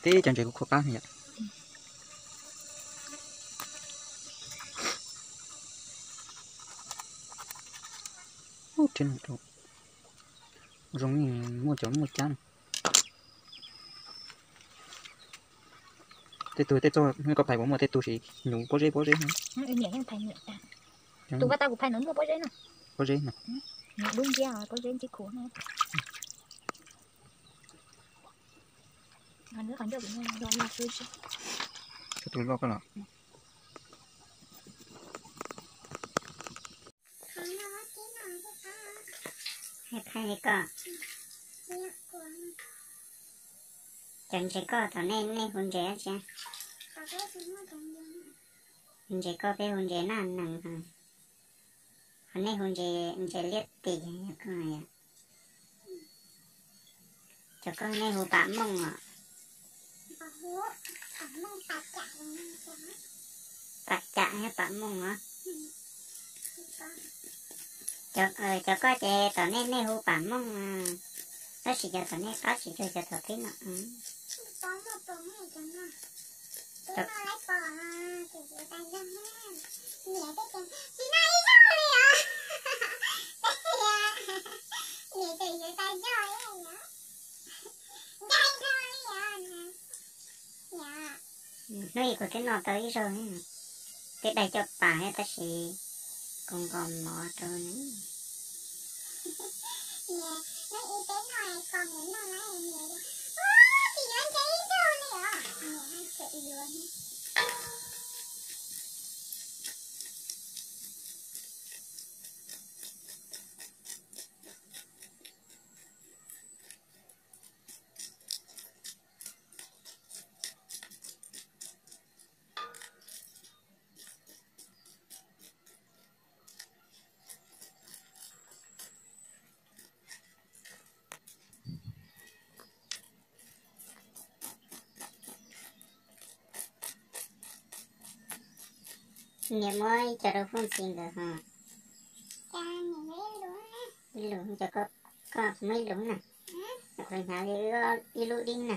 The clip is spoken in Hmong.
Teb cov ntses kuv kho qab yom. Zoo muaj cov muaj cab. Tej tug tej txoj koj phais puas muaj tej tug sis nyuv pob zeb pob zeb. Tus ua tau kuv phais no muaj pob zeb no. Pob zeb no. Dub nciab pob zeb ntib khuv. Tus loj koj los. Hais li koj, cov ntses koj tom nej, nej hu ntses dab tsi? Ntses koj peb hu ntses naj nees, ho nej hu ntses, ntses liab tis. Cov koj nej hu pam mooj os. Pam cam thiab pam mooj os. Cov koj ces tom nej, nej hu pam mooj, tab sis cov tom nej qab tsis cuag cov tom peb no. Hnub ib kuv twb noj tau ib zaug, twb daig coj pas thiab tab sis kuv nqos mov rau. Niam muab ib co rau Fooj Txi nkawd ho. Ib lus, cov koj muab ib lus na. Kuv hnyav li ib lub dib na.